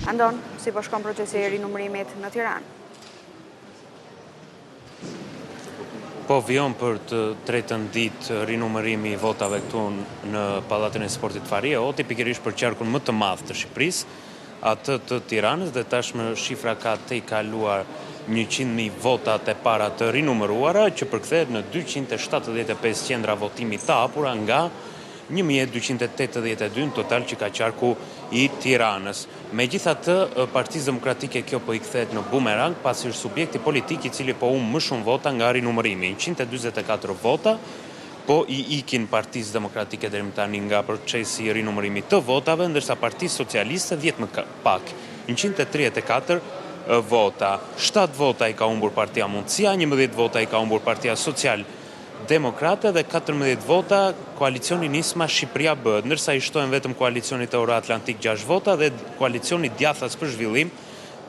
Andon, si po shkon procesi i rinumërimit në Tiranë? Po vijon për të tretën ditë rinumërimi i votave këtu në Pallatin e Sportit Fahrie Hoti, pikërisht për qarkun më të madh të Shqipërisë, atë të Tiranës dhe tashmë shifra ka tejkaluar 100.000 votat e para të rinumëruara, që përkthehet në 275 qendra votimi të hapura nga 1282 në total që ka qarku i Tiranës. Megjithatë, Partisë Demokratike kjo po i kthehet në bumerang, pasi është subjekti politik i cili po humb më shumë vota nga rinumërimi. 144 vota po i ikin Partisë Demokratike deri më tani nga procesi i rinumërimit të votave, ndërsa Partisë Socialiste 10 më pak, 134 vota. 7 vota i ka humbur Partia Mundësia, 11 vota i ka humbur Partia Social Demokrate dhe 14 vota koalicioni Nisma Shqipëria Bëhet, ndërsa i shtohen vetëm koalicionit Euroatlantik 6 vota dhe koalicioni Djathtas për Zhvillim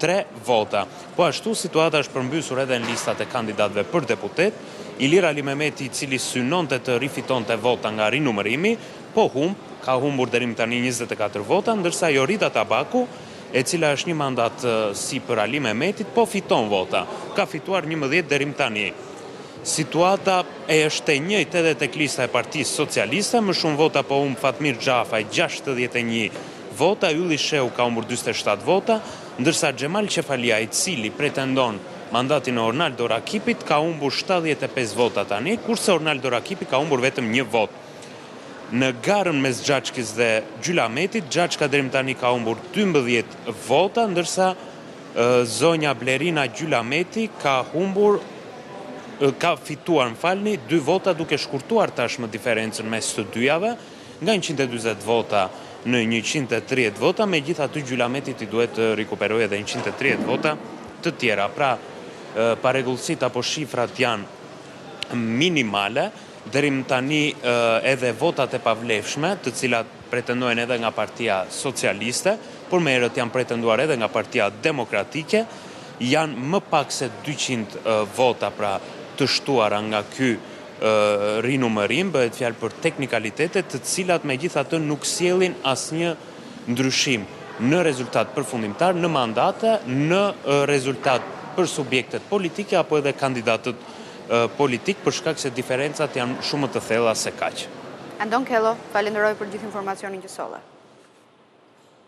3 vota. Po ashtu, situata është përmbysur edhe në listat e kandidatëve për deputet. Ilir Alimehmeti, i cili synonte të rifitonte vota nga rinumërimi, po humb, ka humbur deri më tani 24 vota, ndërsa Jorida Tabaku, e cila është një mandat sipër Alimehmetit, po fiton vota. Ka fituar 11 deri më tani. Situata është e njëjtë edhe tek lista e Partisë Socialiste, më shumë vota po humb Fatmir Xhafaj, 61 vota, Ylli Shehu ka humbur 47 vota, ndërsa Xhemal Qefalia, i cili pretendon mandatin e Ornaldo Rakipit, ka humbur 75 vota tani, kurse Ornaldo Rakipi ka humbur vetëm një votë. Në garën mes Xhaçkës dhe Gjylametit, Xhaçka deri më tani ka humbur 12 vota, ndërsa zonja Blerina Gjylameti ka humbur ka fituar, më falni, dy vota duke shkurtuar tashmë diferencën mes të dyjave, nga 140 vota në 130 vota, megjithatë Gjylametit i duhet të rikuperojë edhe 130 vota të tjera. Pra, parregullsitë apo shifrat janë minimale, deri më tani edhe votat e pavlefshme, të cilat pretendohen edhe nga Partia Socialiste, por më herët janë pretenduar edhe nga Partia Demokratike, janë më pak se 200 vota pra të shtuara nga ky rinumërim, bëhet fjalë për teknikalitete të cilat megjithatë nuk sjellin asnjë ndryshim në rezultat përfundimtar, në mandate, në rezultat për subjektet politike apo edhe kandidatët politik për shkak se diferencat janë shumë më të thella se kaq. Andon Kello, falenderoj për gjithë informacionin që solle.